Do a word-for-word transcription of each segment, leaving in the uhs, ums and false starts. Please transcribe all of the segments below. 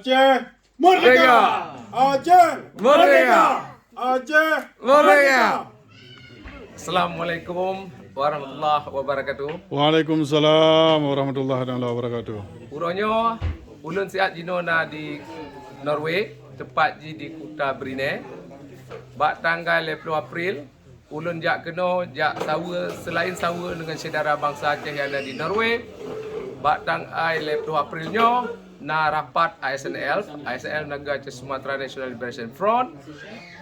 Aceh Merdeka! Aceh Merdeka! Aceh Merdeka! Assalamualaikum warahmatullahi wabarakatuh. Waalaikumsalam warahmatullahi taala wabarakatuh. Uroe nyoe ulôn siat jinoe na di Norway, tepat jih di kuta Bryne. Bak tanggai lhèe ploh April, ulôn jak keunoe, jak saweue, seulaén saweue deungon syedara bansa Aceh nyang na di Norway. Bak tanggai lhèe ploh April nyoe na rapat A S N L, A S N L meunangkeuh Aceh Sumatra National Liberation Front.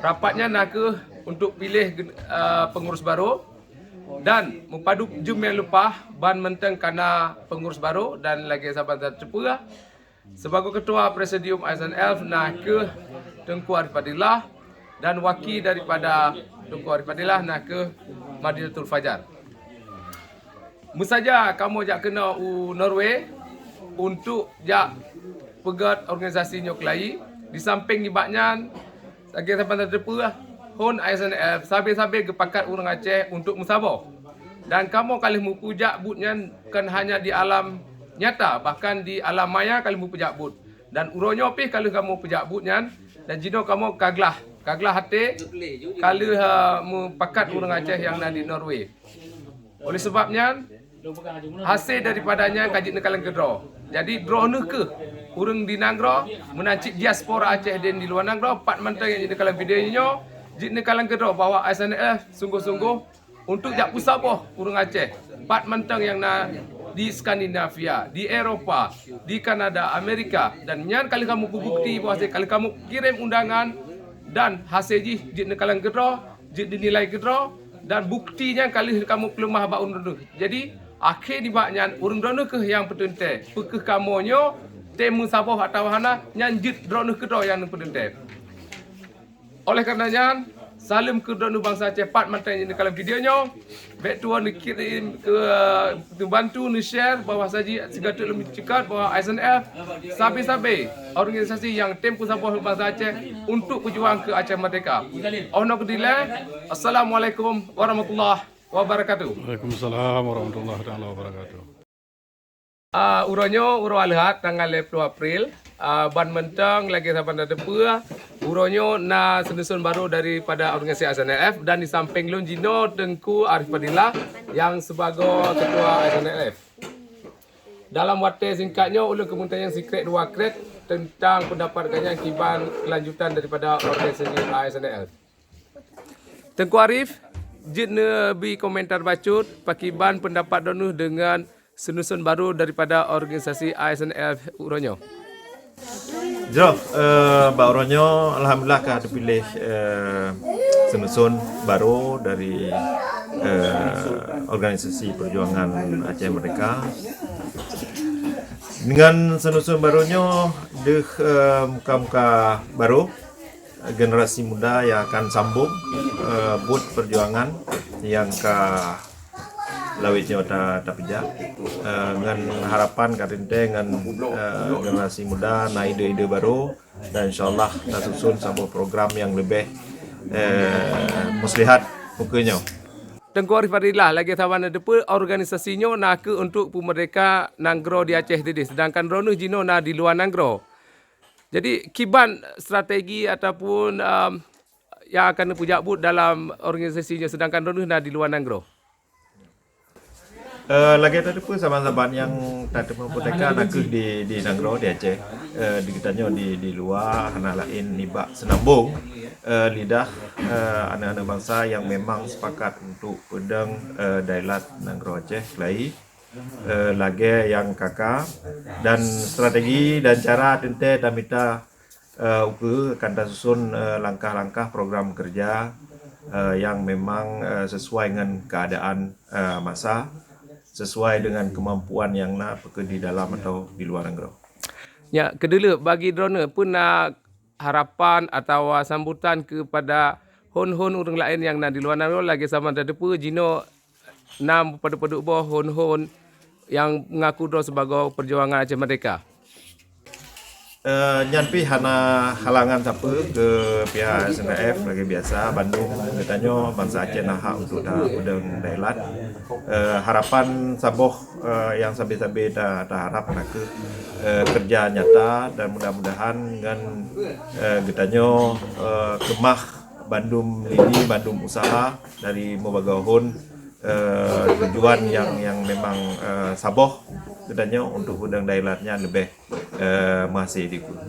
Rapat nyan na kheueh untuk piléh gen-, eh, peungurus barô dan meupadub jeuem nyang leupah ban mantong ka na peungurus barô dan lagèe saban tateupeue, sibagoe ketua presidium A S N L na kheueh Teungku Arif Fadillah dan waki daripada Teungku Arif Fadillah na kheueh Madinatul Fajar. Meusaja kamoe jak keunoe u Norway untuk jak peugöt organisasi nyoe keulayi. Di sampéng nibak nyan, lagèe saban tateupeue, hon A S N L sabé-sabé geupakat ureueng Aceh untuk meusaboh. Dan kamoe ka lheueh meupeujak buet nyan kon hanya di alam nyata, bahkan di alam maya ka lheueh meupeujak buet. Dan uroe nyoe pih ka lheueh kamoe peujak buet nyan, dan jinoe kamoe ka glah, ka glah até, ka lheueh, eh, meupakat ureueng Aceh nyang na di Norway. Oleh sebab nyan, hasé daripada nyan ka jeuet neukalon keudroe. Jadi, droeneuh kheueh ureueng di nanggroe, meunan cit diaspora Aceh dan di luwa nanggroe, pat mantong nyang jeuet neukalon video nyoe, jeuet neukalon keudroe bahwa A S N L sunggoh-sunggoh untuk jak peusaboh ureueng Aceh, pat mantong nyang na di Skandinavia, di Eropa, di Kanada, Amerika, dan nyan ka lheueh kamoe peubukti bahwa ka lheueh kamoe kirém undangan dan hasé jih jeuet neukalon keudroe, jeuet dinilai keudroe, dan bukti nyan ka lheueh kamoe peuleumah bak ureueng droeneuh. Jadi, akhé nibak nyan, ureueng droeneuh kheueh nyang peuteuntèe, peu kheueh kamoe nyoe tem meusaboh atawa hana, nyan jeuet droeneuh keudroe nyang peuteuntèe. Oleh karena nyan, saleuem keu droeneuh bansa Aceh pat mantong nyang neukalon video nyoe. Bèk tuwoe neukirém keu, neubantu, neu-share bahwa saji sigoe teuk lôn meuceukat bahwa A S N L sabé-sabé organisasi nyang tem peusaboh bansa Aceh untuk peujuang keu Aceh Merdeka. Oh noe keudilèe, Assalamualaikum warahmatullahi wabarakatuh. Waalaikumsalam warahmatullahi taala wabarakatuh. Ah, uroe nyoe, uroe Aleuhat, tanggai lhèe ploh April, ah, ban mantong lagèe saban tateupeue, uroe nyoe na seunuson barô daripada organisasi A S N L F dan di sampéng lôn jinoe Teungku Arif Fadillah nyang sibagoe ketua A S N L F. Dalam watèe singkat nyoe, ulôn keumeung tanyong sikrek dua krek teuntang peundapat gobnyan kiban keulanjutan daripada organisasi A S N L F. Teungku Arif, jeuet neubri komentar bacut, pakiban peundapat droeneuh deungon seunuson barô daripada organisasi A S N L F uroe nyoe? Jroh, eh, bak uroe nyoe, alhamdulillah ka teupiléh, eh, seunuson barô dari, eh, organisasi peujuangan Aceh Merdeka. Deungon seunuson barô nyoe deuh, eh, muka-muka barô, generasi muda nyang akan sambong, eh, buet peujuangan nyang ka lawét nyoe ta-, tapeujak. Eh, ngon harapan ka teuntèe ngon, eh, generasi muda na ide-ide barô dan insya Allah tasuson saboh program nyang leubeh, eh, muslihat ukeue nyoe. Teungku Arif Fadillah, lagèe saban tateupeue, organisasi nyoe na kheueh untuk peumeurdeka nanggroe di Aceh sidéh, seudangkan droeneuh jinoe na di luwa nanggroe. Jadi, kiban strategi ataupun, em, nyang akan neupeujak buet dalam organisasi nyoe, seudangkan droeneuh na di luwa nanggroe? Eh, lagèe tateupeue saban-saban nyang tateupeue meurdeka na kheueh di, di nanggroe di Aceh. Eh, di geutanyoe di, di luwa hana laén nibak seunambong, eh, lidah, eh, aneuk-aneuk bansa nyang memang sepakat untuk peudong, eh, dailat nanggroe Aceh keulayi, eh, lagèe nyang ka-ka, dan strategi dan cara teuntèe tamita, eh, ukeue akan tasuson, eh, langkah-langkah program keureuja, eh, nyang memang, eh, sisuai ngon keuadaan, eh, masa, sisuai deungon keumampuan nyang na, peu kheueh di dalam atawa di luwa nanggroe. Nyak, keudeuleuek bagi droeneuh, peue na harapan atawa sambutan keupada hon-hon ureueng laén nyang na di luwa nanggroe, lagèe saban tateupeue jinoe na padub-padub boh hon-hon nyang mengaku droe sibagoe peujuangan Aceh Merdeka? Eh, nyan pih hana halangan sapeue keu pihak S N K F, lagèe biasa bandum geutanyoe bansa Aceh na hak untuk tapeudong dailat. Eh, harapan saboh, eh, nyang sabe-sabe ta-, taharap nakeuh, eh, keureuja nyata dan mudah-mudahan ngon, eh, geutanyoe, eh, keumah bandum lini, bandum usaha dari meubagoe hon, eh, tujuan nyang, nyang memang, eh, saboh geutanyoe untuk peudong dailat nyan leubeh, eh, meuhasé dikeue.